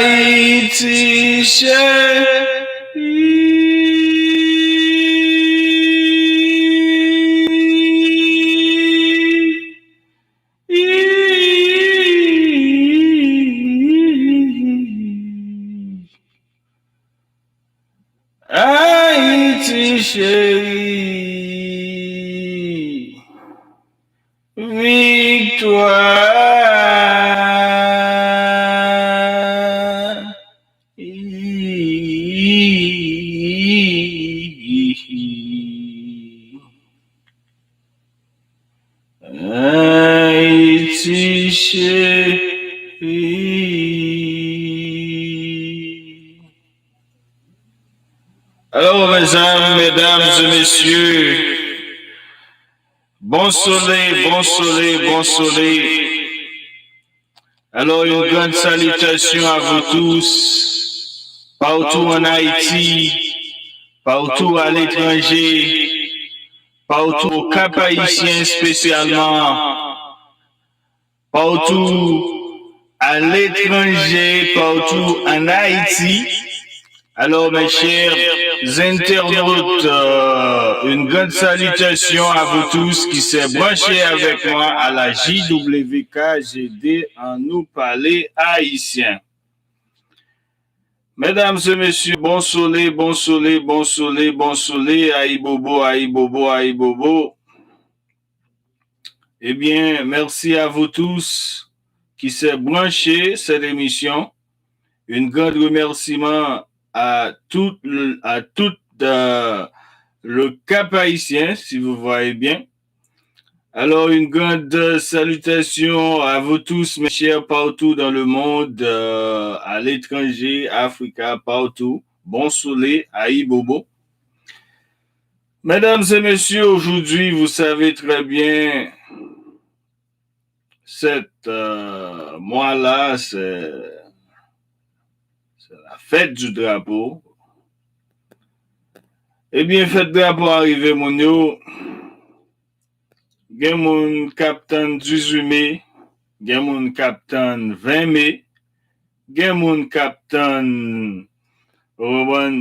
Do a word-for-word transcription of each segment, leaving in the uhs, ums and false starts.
Ayiti cheri. Ayiti cheri, viktwa. Ayiti cheri. Alors, mesdames, mesdames et messieurs, bon soleil, bon soleil, bon soleil. Alors, une grande salutation à vous tous, partout en Haïti, partout à l'étranger, partout au Cap-Haïtien spécialement, partout à l'étranger, partout en Haïti. Alors, mes chers internautes, euh, une grande salutation à vous tous qui s'est branché avec moi à la J W K G D en nous parler haïtien. Mesdames et messieurs, bon soleil, bon soleil, bon soleil, bon soleil, ayibobo, ayibobo, ayibobo. Eh bien, merci à vous tous qui s'est branché cette émission. Un grand remerciement à tout le, à tout, euh, le Cap-Haïtien, si vous voyez bien. Alors, une grande salutation à vous tous, mes chers, partout dans le monde, euh, à l'étranger, Africa, partout. Bon soleil, ayibobo. Mesdames et messieurs, aujourd'hui, vous savez très bien, cette, euh, mois-là, c'est, c'est la fête du drapeau. Ebyen, fèt drapo a rive, moun yo. Gen moun k ap tann dizuit me, gen moun k ap tann ven me, gen moun k ap tann, ou konprann?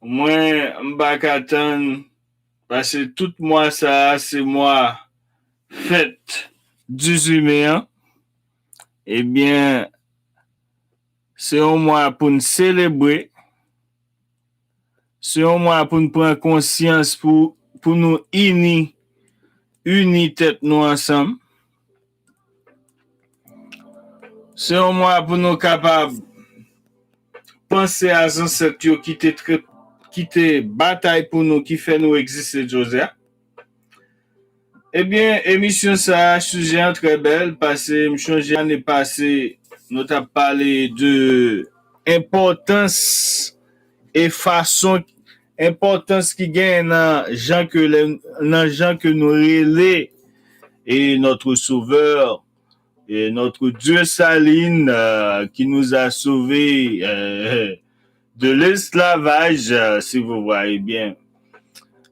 Mwen, m pa ka tann, paske tout mwa sa a, se mwa fèt dizuit me an. Ebyen, se yon mwa pou n selebre, se yon mwa pou n pran konsyans, pou, pou nou ini, ini tèt nou ansanm. Se yon mwa pou nou kapab panse a zansèt yo ki te trè, ki te batay pou nou, ki fè nou egziste jodi a. Ebyen, emisyon sa a, sijè an trè bèl, paske m chonje ane pase, nou t ap pale de enpòtans e fason, enpòtans ki genyen nan jan ke lè, nan jan ke nou rele e notre Sauveur, et notre Dieu Saline, euh, qui nous a sauvés, euh, de l'esclavage, euh, si vous voyez bien.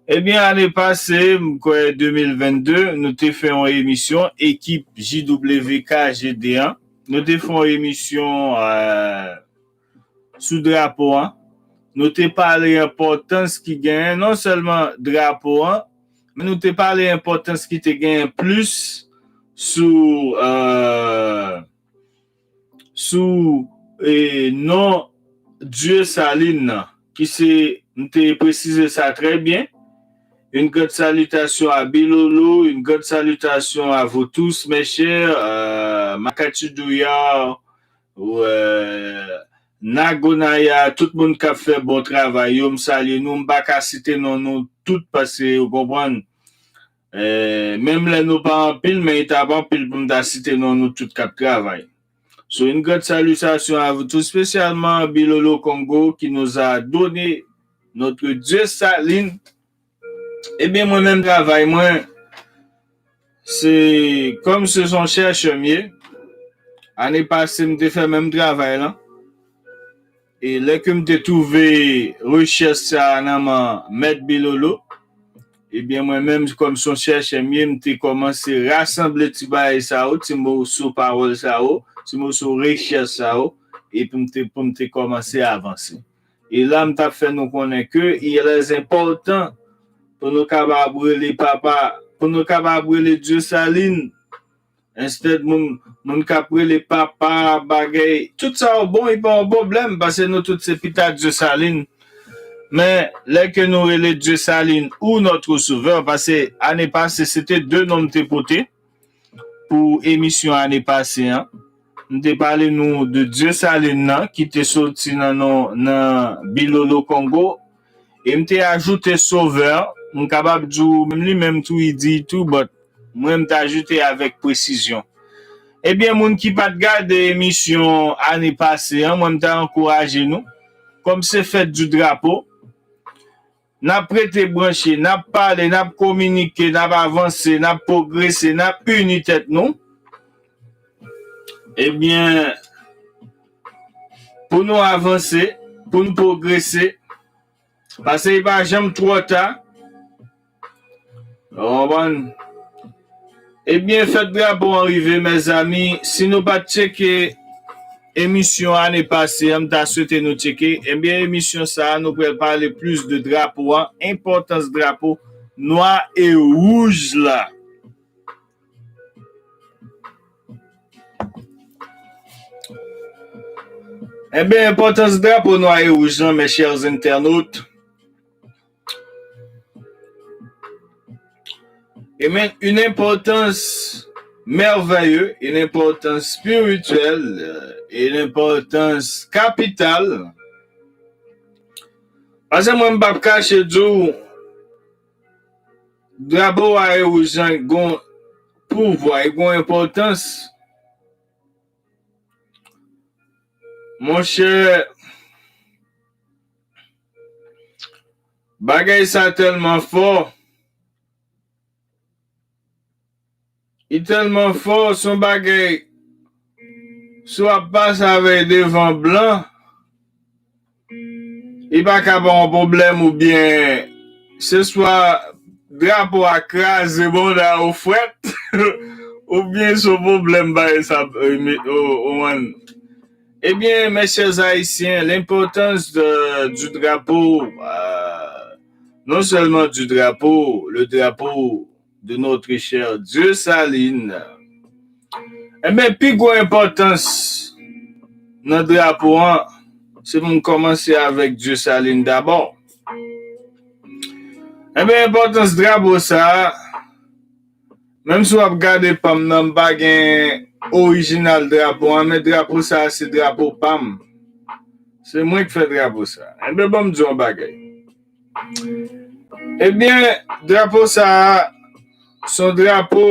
Ebyen, ane pase, m kwè de mil vennde, nou te fè yon emisyon, ekip J W K G D an. Nou te fè yon emisyon, euh, sou drapo an. Nou te pale enpòtans ki genyen, non sèlman drapo an, men nou te pale enpòtans ki te genyen plis sou, euh, sou, e, non Dye Salin nan, ki se, m te presize sa trè byen. Une grande salutation à Bilolo, une grande salutation à vous tous, mes chers, euh, Makati Douyar, euh, Nagonaya, tout moun k ap fè bon travay yo, m salye nou, m pa ka site non nou tout, paske, ou konprann, euh, menm lè nou pa anpil, men e t ap anpil pou m ta site non nou tout k ap travay. So, une grande salutation à vous tous, spécialement Bilolo Congo qui nous a donné notre Dieu Saline. Ebyen, mwen menm travay mwen, se, comme ce sont chercheurs m ye, ane pase m te fè menm travay lan. E lè ke m te twouve rechèch sa a nan men Mèt Bilolo, ebyen, mwen menm, kòm se yon chèchè m ye, m te kòmanse rasanble ti bagay sa yo, ti moso pawòl sa yo, ti moso rechèch sa yo, epi m te, pou m te kòmanse avanse. E la, m t ap fè nou konnen ke il est important pou nou kapab rele papa, pou nou kapab rele Dyesalin, instead moun, moun k ap rele papa, bagay, tout sa yo bon, e pa yon pwoblèm, paske nou tout se pita Dyesalin. Men, lè ke nou rele Dyesalin ou Notre Sauveur, paske ane pase, se te de non m te pote pou emisyon ane pase an. M te pale nou de Dyesalin nan, ki te soti nan non, nan Bilolo Kongo. E m te ajoute Sauveur, m kapab di w, menm li menm tou, li di tou, but mwen, m t ajoute avèk presizyon. Ebyen, moun ki pa t gade emisyon ane pase an, mwen, m ta ankouraje nou, kòm se fèt di drapo, n ap rete branche, n ap pale, n ap kominike, n ap avanse, n ap pwogrese, n ap ini tèt nou. Ebyen, pou nou avanse, pou nou pwogrese, paske li pa janm twò ta. Ou konprann? Ebyen, fèt drapo an rive, mezanmi. Si nou pa t tcheke emisyon ane pase an, m ta swete nou tcheke. Ebyen, emisyon sa a, nou pral pale plis de drapo an, enpòtans drapo nwa e wouj la. Ebyen, enpòtans drapo nwa e wouj lan, mes chers internautes, et même une importance merveilleuse, une importance spirituelle, euh, une importance capitale. Paske mwen, m p ap kache di w, drapo a e wouj lan gon pouvwa, e gon enpòtans. Monchè, bagay sa tèlman fò. Li tèlman fò, se yon bagay, si w ap pase avè l devan blan, li pa ka ba w yon pwoblèm oubyen se swa drapo a kraze banda ou frèt, oubyen se yon pwoblèm bagay sa, euh, me- oh, oh, man. Eh bien, mes chers Haïtiens, l'importance de- du drapeau, euh, non seulement du drapeau, le drapeau de notre cher Dieussaline. Enben, pi gwo enpòtans nan drapo an, se pou m kòmanse avèk Dieussaline dabò. Enben, enpòtans drapo sa a, menm si w ap gade pa m nan, m pa gen orijinal drapo an, men drapo sa a se drapo pa m. Se mwen k fè drapo sa a. Enben, ban m di w yon bagay. Ebyen, drapo sa a, se yon drapo,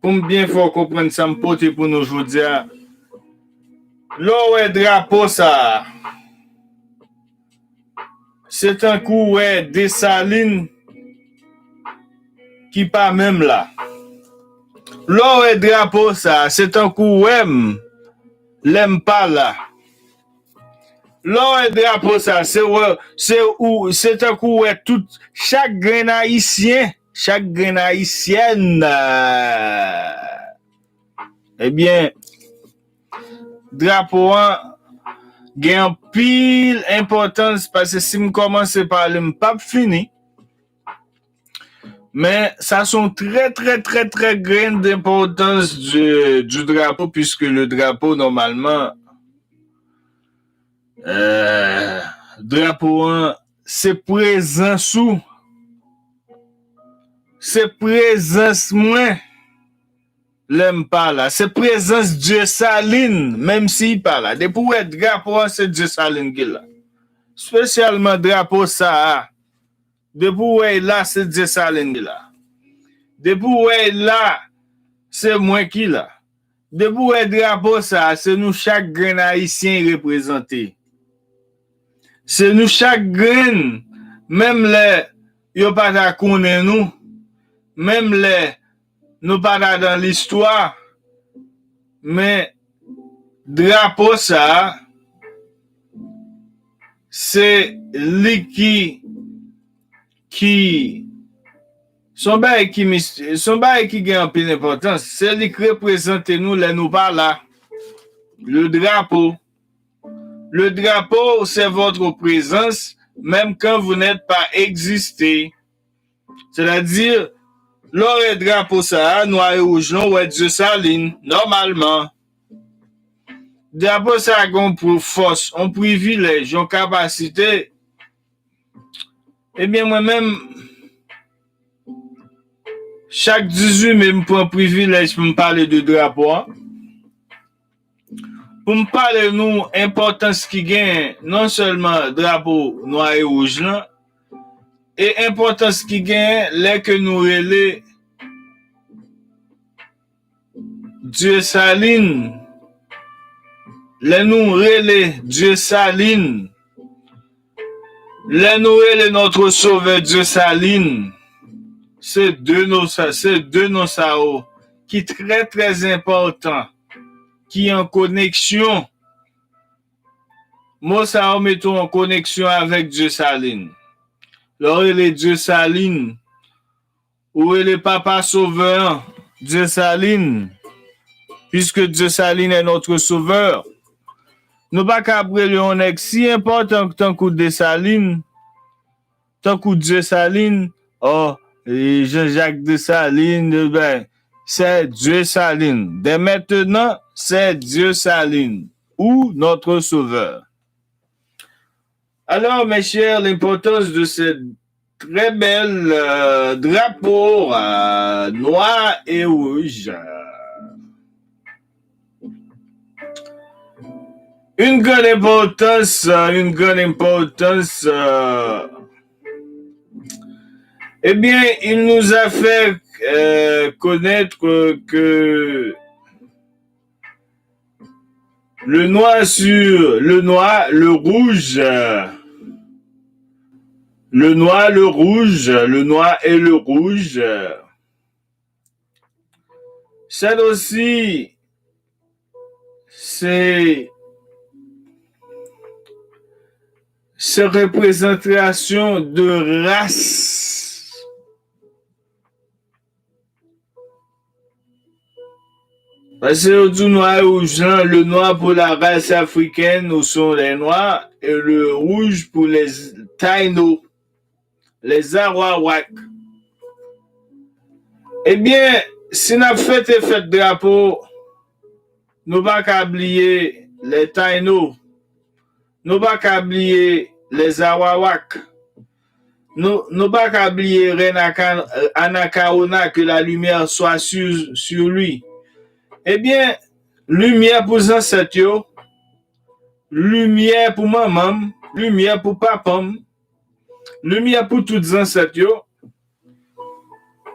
pou m byen fè w konprann sa m pote pou nou jodi a. Lè w wè drapo sa a, se tankou w wè Desalin ki pa menm la. Lè w wè drapo sa a, se tankou w wè m lè m pa la. Lè w wè drapo sa, se wè, se ou, se tankou w wè tout, chak grenn ayisyen, chak grenn ayisyèn. Ebyen, drapo an gen anpil enpòtans, paske si m kòmanse pale, m p ap fini. Men sa se yon trè, trè, trè, trè grenn enpòtans du, du drapo, puisque le drapo, nòmalman, euh, drapo an, se prezans ou, se prezans mwen lè m pa la, se prezans Dieussaline, menm si l pa la. Depi w wè drapo an, se Dieussaline ki la. Espesyalman drapo sa a, depi w wè l la, se Dieussaline ki la. Depi w wè l la, se mwen ki la. Depi w wè drapo sa a, se nou chak grenn ayisyen l reprezante. Se nou chak grenn, menm lè yo pa ta konnen nou, menm lè nou pa ta dan listwa, men drapo sa a, se li ki, ki, se yon bagay ki mis-, se yon bagay ki gen anpil enpòtans. Se li k reprezante nou lè nou pa la. Le drapeau. Le drapeau, c'est votre présence, même quand vous n'êtes pas existé. Sètadi, lè w wè drapo sa a, nwa e wouj lan, w wè Dyesalin, nòmalman. Drapo sa a gen yon pri-, fòs, yon privilèj, yon kapasite. Ebyen, mwen menm, chak dizuit me, m pran privilèj pou m pale de drapo a. Pou m pale nou enpòtans ki genyen non sèlman drapo nwa e wouj lan, e enpòtans ki genyen lè ke nou rele Dyesalin, lè nou rele Dyesalin, lè nou rele notre Sauveur Dyesalin, se de non sa, se de non sa yo ki trè, trè enpòtan, ki an koneksyon. Mo sa yo mete w an koneksyon avèk Dyesalin. Lè w rele Dyesalin, ou rele Papa Sovè an Dyesalin, puisque Dyesalin est notre Sauveur. Nou pa ka ap rele yon nèg si enpòtan tankou Desalin, tankou Dyesalin, ò, e Jean-Jacques Dessalines, e ben, c'est Dyesalin. Dès maintenant, c'est Dyesalin ou notre Sauveur. Alors, mes chers, l'importance de cette très belle, euh, drapeau, euh, noir et rouge. Une grande importance, euh, une grande importance, euh, eh bien, il nous a fait, euh, connaître que le noir sur le noir, le rouge, euh, le noir, le rouge, le noir et le rouge, euh, c'est aussi, c'est, c'est représentation de race. Paske yo di nwa e wouj lan, le noir pour la race africaine, ou sont les noirs, et le rouge pour les Taïno, les Arawak. Ebyen, si n ap fete fèt drapo, nou pa ka bliye les Taïno, nou pa ka bliye les Arawak. Nou, nou pa ka bliye rèn Aka-, Anakawona, que la lumière soit sur, sur lui. Ebyen, limyè pou zansèt yo, limyè pou manman m, limyè pou papa m, limyè pou tout zansèt yo.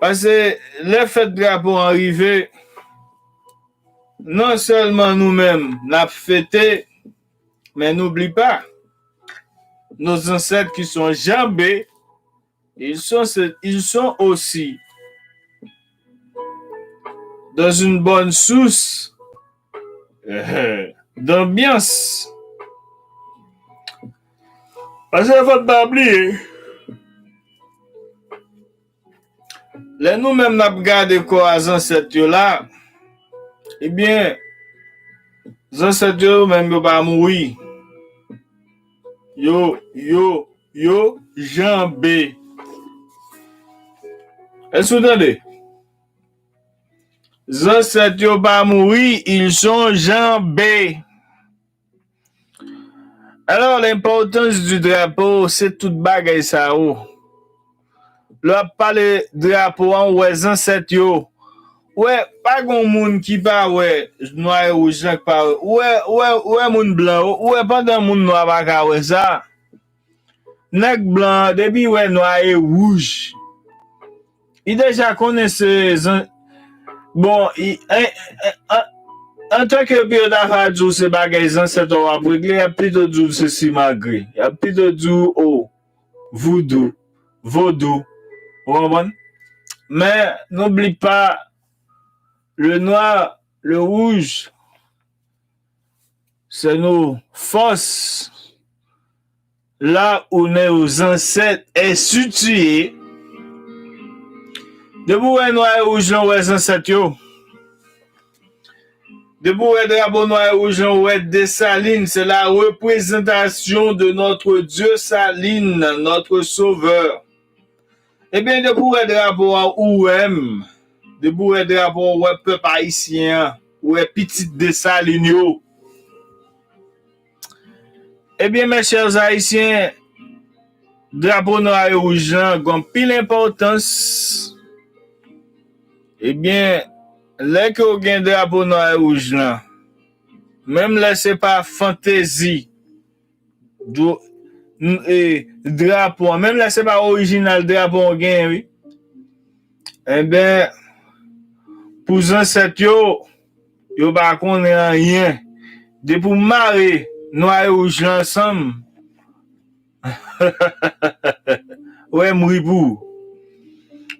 Paske lè fèt drapo an rive, non sèlman nou menm n ap fete, men n'oublie pas, nos ancêtres qui sont Janbe, ils sont, ils sont aussi dans une bonne source, euh, d'ambiance. Paske fò n pa bliye, lè nou menm n ap gade kò a zansèt yo la, ebyen, zansèt yo menm yo pa mouri. Yo, yo, yo janbe. Èske w tande? Zansèt yo pa mouri, ils sont jambés. Alors, l'importance du drapeau, se tout bagay sa yo. Lè w ap pale drapo an, ou wè zansèt yo. Ou wè, pa gen moun ki pa wè nwa e wouj lan, ki pa wè. Ou wè, ou wè, ou wè moun blan yo. Ou wè pandan moun nwa pa ka wè sa. Nèg blan an, depi l wè nwa e wouj, li deja konnen se zan-, bon, i, en, en, an, antanke yo ta va di w se bagay zansèt w ap regle, y ap pito di w se simagri. Y ap pito di w, o, voudou, vodou. Ou konprann? Men, n'oublie pas, le noir, le rouge, c'est nos forces. Là où nos ancêtres est situé. Depi w wè nwa e wouj lan, w wè zansèt yo. Depi w wè drapo nwa e wouj lan, w wè Desalin. C'est la représentation de notre Dieu Saline, notre Sauveur. Ebyen, depi w wè drapo a, ou wè m. Depi w wè drapo a, w wè pèp ayisyen an. W wè pitit Desalin yo. Ebyen, mes chers Haïtiens, drapo nwa e wouj lan gen anpil enpòtans. Ebyen, lè ke w gen drapo nwa e wouj lan, menm lè se pa fantezi, dwo-, n-, e, drapo an, menm lè se pa orijinal drapo an w genyen, wi. Enben, pou zansèt yo, yo pa konnen anyen. Depi w mare nwa e wouj lan ansanm, wè m ri pou ou.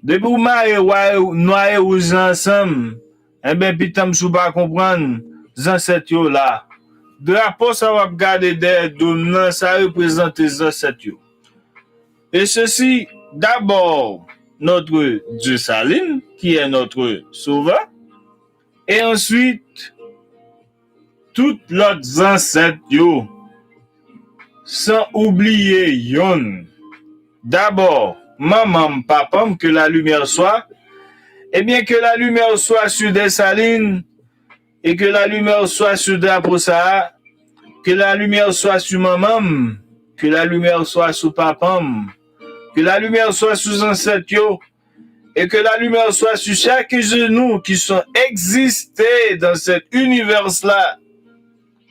Depi w mare wa-, nwa e wouj lan ansanm, enben, pitanm si w pa konprann, zansèt yo la. Drapo sa w ap gade dèyè do m nan, sa reprezante zansèt yo. Et ceci, d'abord, notre Dieu Saline, qui est notre Sauveur, et ensuite, tout lòt zansèt yo, san oubliye yonn. D'abord, manman m, papa m, que la lumière soit, eh bien, que la lumière soit sur Dessalines, et que la lumière soit sur drapo sa a, que la lumière soit sur manman m, que la lumière soit sur papa m, que la lumière soit sur zansèt yo, et que la lumière soit sur chacun de nous qui sont existés dans cet univers-là.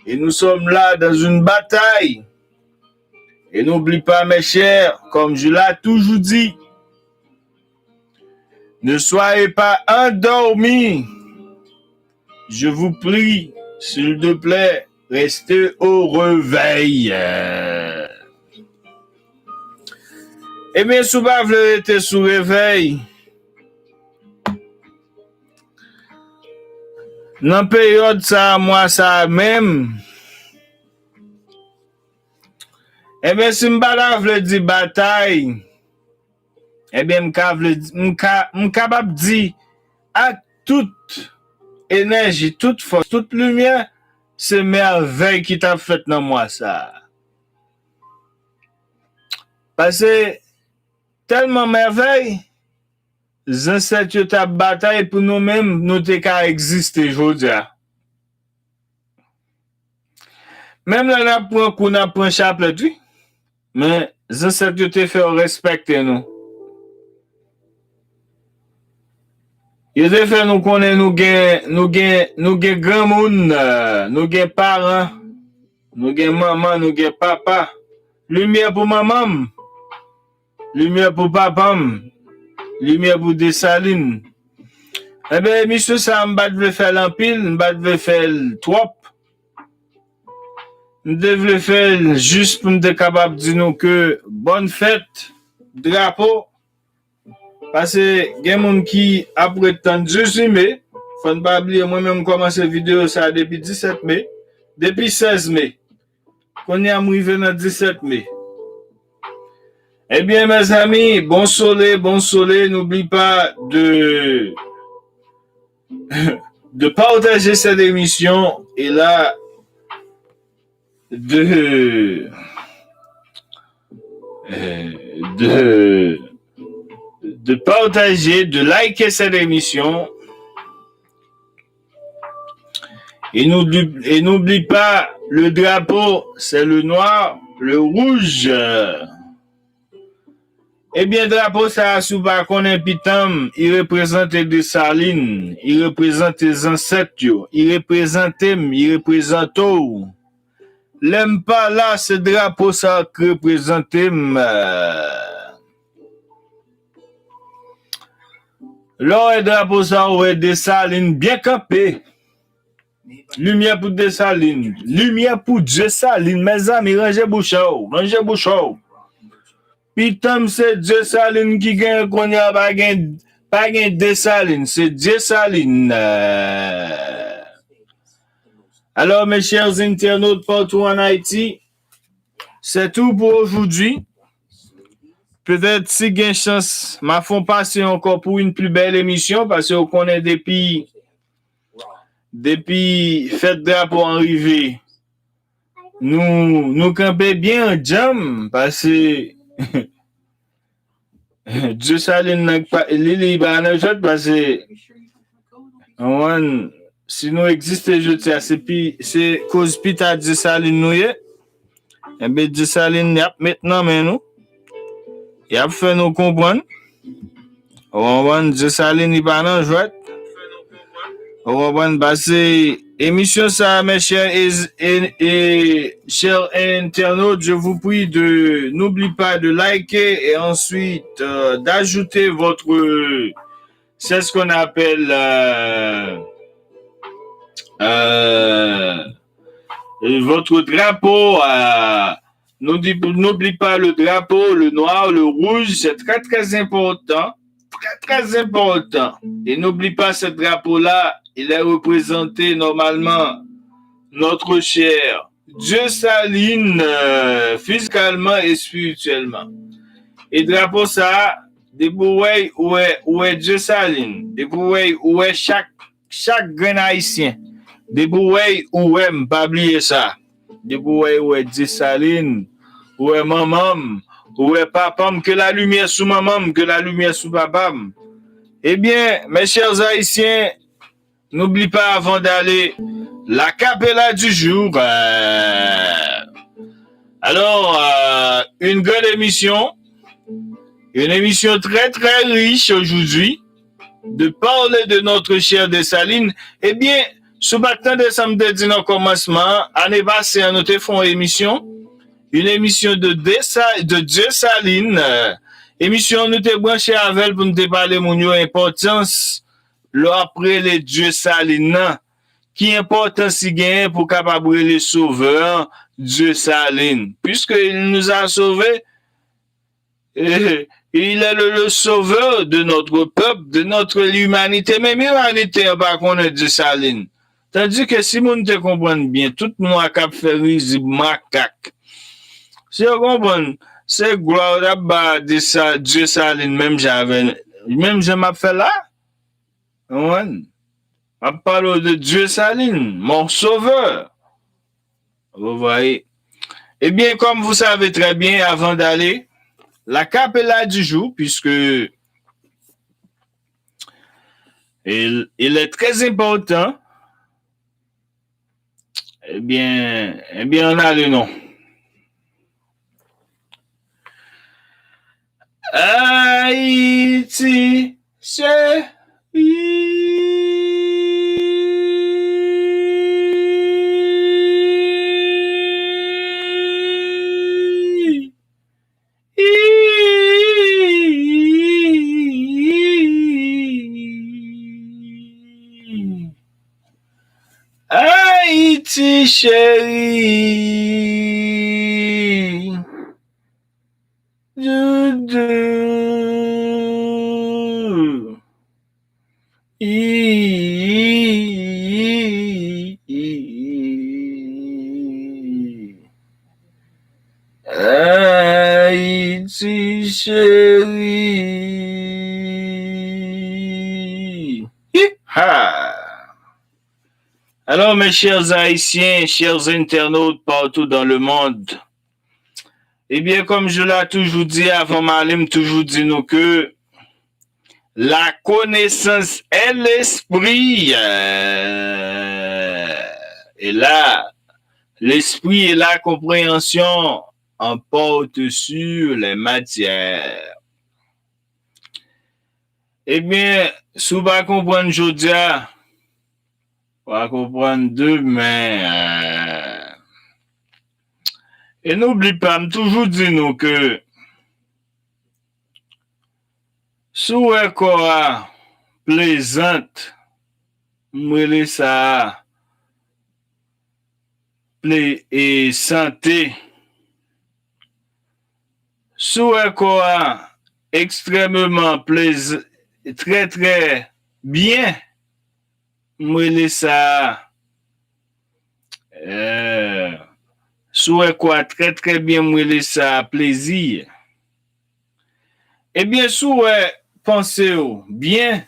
Et nous sommes là dans une bataille. Et n'oublie pas, mes chers, comme je l'ai toujours dit, ne soyez pas endormis. Je vous prie, s'il te plaît, restez au réveil. Ebyen, si w pa vle rete sou revèy, nan peryòd sa a, mwa sa a menm, ebyen, si m pa ta vle di batay, ebyen, m ka vle di, m ka, m kapab di ak tout enèji, tout fòs, tout limyè, se mèvèy ki t ap fèt nan mwa sa a. Paske tèlman mèvèy, zansèt yo t ap batay pou nou menm, nou te ka egziste jodi a. Menm lè n ap pran kou, n ap pran chaplèt, wi. Men, zansèt yo te fè yo respekte nou. Yo te fè nou konnen nou gen, nou gen, nou gen granmoun, nou gen paran, nou gen manman, nou gen papa. Limyè pou manman m, limyè pou papa m, limyè pou Desalin. Enben, emisyon sa a, m pa t vle fè l anpil, m pa t vle fè l twòp. M te vle fè l jis pou m te kapab di nou ke bòn fèt drapo. Paske gen moun ki ap ret tann dizuit me. Fò n pa bliye, mwen menm, m kòmanse videyo sa a depi disèt me. Depi sèz me. Kounye a, m rive nan disèt me. Ebyen, mezanmi, bon sole, bon sole. N'oublie pas de, de partager cette émission. Et là, de, euh, de, de partager, de liker cette émission. Et n'oublie, et n'oublie pas, le drapeau, c'est le noir, le rouge. Ebyen, drapo sa a, si w pa konnen, pitanm, i reprezante Desalin, i reprezante zansèt yo, i reprezante m, i reprezante w. Lè m pa la, se drapo sa a k reprezante m. Lè w wè drapo sa a, w wè Desalin byen kanpe. Limyè pou Desalin. Limyè pou Dye Salin. Mezanmi, ranje bouch a w. Ranje bouch a w. Pitanm, se Dye Salin ki genyen kounye a, pa gen, pa gen Desalin. Se Dye Salin. Alors, mes chers internautes partout en Haïti, C'est tout pour aujourd'hui. Petèt, si gen chans, m a fè yon pase ankò pou yon pli bèl emisyon, paske w konnen depi, depi fèt drapo an rive, nou, nou kanpe byen an djanm, paske Dyesalin nan pa, li, li pa nan jwèt, paske, konprann, si nou egziste jodi a, se pi, se koz pita Dyesalin nou ye. Enben, Dyesalin, y ap met nan men nou. Y ap fè nou konprann. Ou konprann, Dyesalin, li pa nan jwèt. Ou konprann, paske emisyon sa, mes chers et, et, et chers internautes, je vous prie de, n'oublie pas de liker et ensuite, euh, d'ajouter votre, c'est ce qu'on appelle, euh, euh, votre drapeau, euh, n'oublie, n'oublie pas le drapeau, le noir, le rouge, c'est très, très important. Très, très important. Et n'oublie pas ce drapeau-là, il est représenté normalement notre cher Dyesalin, euh, physiquement et spirituellement. E drapo sa, depi w wè, ou wè, ou wè Dyesalin. Depi w wè, ou wè chak, chak grenn Ayisyen. Depi w wè, ou wè m, pa bliye sa. Depi w wè, ou wè Dyesalin, ou wè manman m, ou wè papa m, que la lumière sou manman m, que la lumière sou papa m. Ebyen, mes chers Haïtiens, n'oublie pas avant d'aller la capella du jour. Euh, alors, euh, une grande émission, une émission très très riche aujourd'hui, de parler de notre chère Dessalines. Ebyen, si w pa t tande sa m te di nan kòmansman an, ane pase an, nou te fè yon emisyon, une émission de Desa-, de Dyesalin. Euh, emisyon an, nou te branche avè l pou n te pale moun yo enpòtans lè w ap rele Dyesalin nan, ki enpòtans li genyen pou w kapab rele Sovè an Dyesalin. Puisque il nous a sauvés, eh, il est le, le sauveur de notre peuple, de notre l'humanité. Menm imanite an pa konnen Dyesalin. Tandis que si moun te konprann byen, tout mwa k ap fè rizib makak. Si yo konprann, se glwa yo t ap ba Desa-, Dyesalin menm jan avè, menm jan m ap fè la. Konprann? M ap pale w de Dyesalin, mon sauveur. Vous voyez? Eh bien, comme vous savez très bien, avant d'aller, la capella du jour, puisque il, il est très important, eh bien, eh bien, on a le nom. Ayiti cheri. Ayiti cheri. Doudou. Ayiti cheri. Hi-ha! Alors, mes chers Haïtiens, chers internautes partout dans le monde, eh bien, comme je l'ai toujours dit avant m ale, m toujou di nou ke la connaissance est l'esprit, euh, et là, l'esprit et la compréhension emportent sur les matières. Ebyen, si w pa konprann jodi a, w a konprann demen. E n'oublie pas, m toujou di nou ke si w wè kò a plezant, m rele sa ple-, e sante. Si w wè kò a ekstrèmeman plez-, trè, trè byen, m rele sa, euh, Si w wè kò a trè, trè byen, m rele sa plezi. Ebyen, si w wè panse w byen,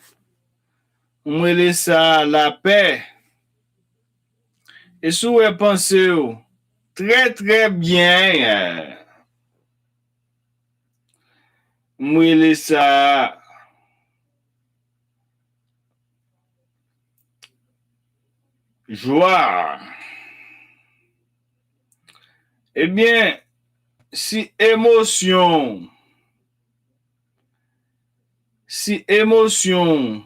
m rele sa lapè. E si w wè panse w trè, trè byen, m rele sa jwa. Ebyen, si emosyon, si emosyon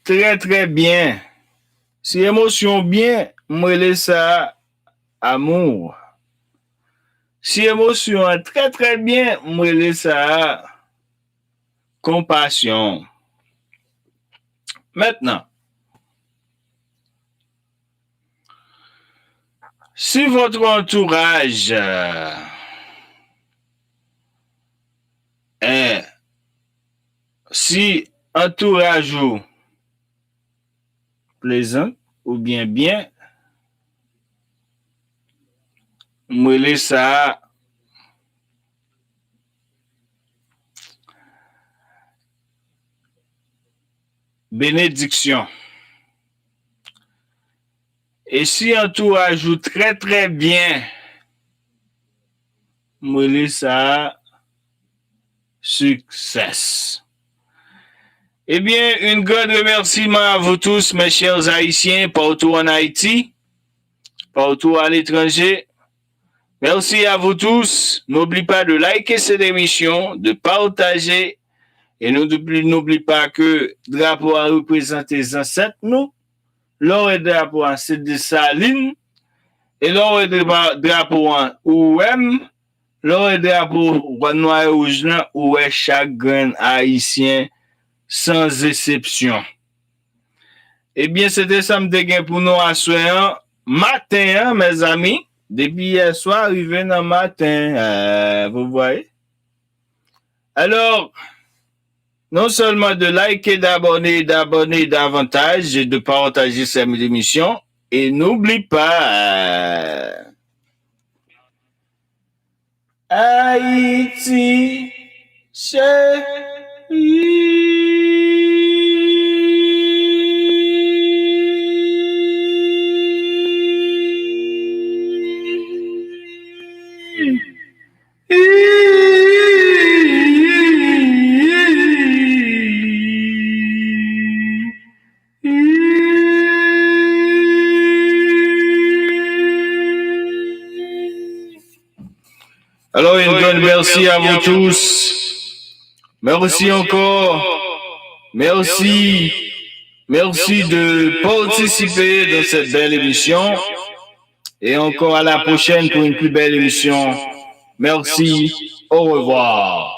trè, trè byen, si emosyon byen, m rele sa amou. Si emosyon an trè, trè byen, m rele sa konpasyon. Mentnan, si votre entourage, euh, est, si antouraj ou plezant oubyen byen, m rele sa benediksyon. E si antouraj ou trè, trè byen, m rele sa success. Eh bien, un grand remerciement à vous tous, mes chers Haïtiens, partout en Haïti, partout à l'étranger. Merci à vous tous. N'oublie pas de liker cette émission, de partager. E nou, n'oublie pas que drapo a reprezante zansèt nou. Lè w wè drapo a, se Desalin. E lè w wè dra-, drapo a, ou wè m. Lè w wè drapo nwa e wouj lan, ou wè chak grenn Ayisyen, sans exception. Ebyen, se te sa m te gen pou nou aswè an, maten an, mezanmi. Depi yè swa rive nan maten, eh, vous voyez. Alors, non seulement de liker, d'abonner, d'abonner davantage et de partager cette émission. Et n'oublie pas, euh, Haïti chérie. Alors, une grande merci à vous tous. Merci encore. Merci. Merci de participer dans cette belle émission. Et encore à la prochaine pour une plus belle émission. Merci. Au revoir.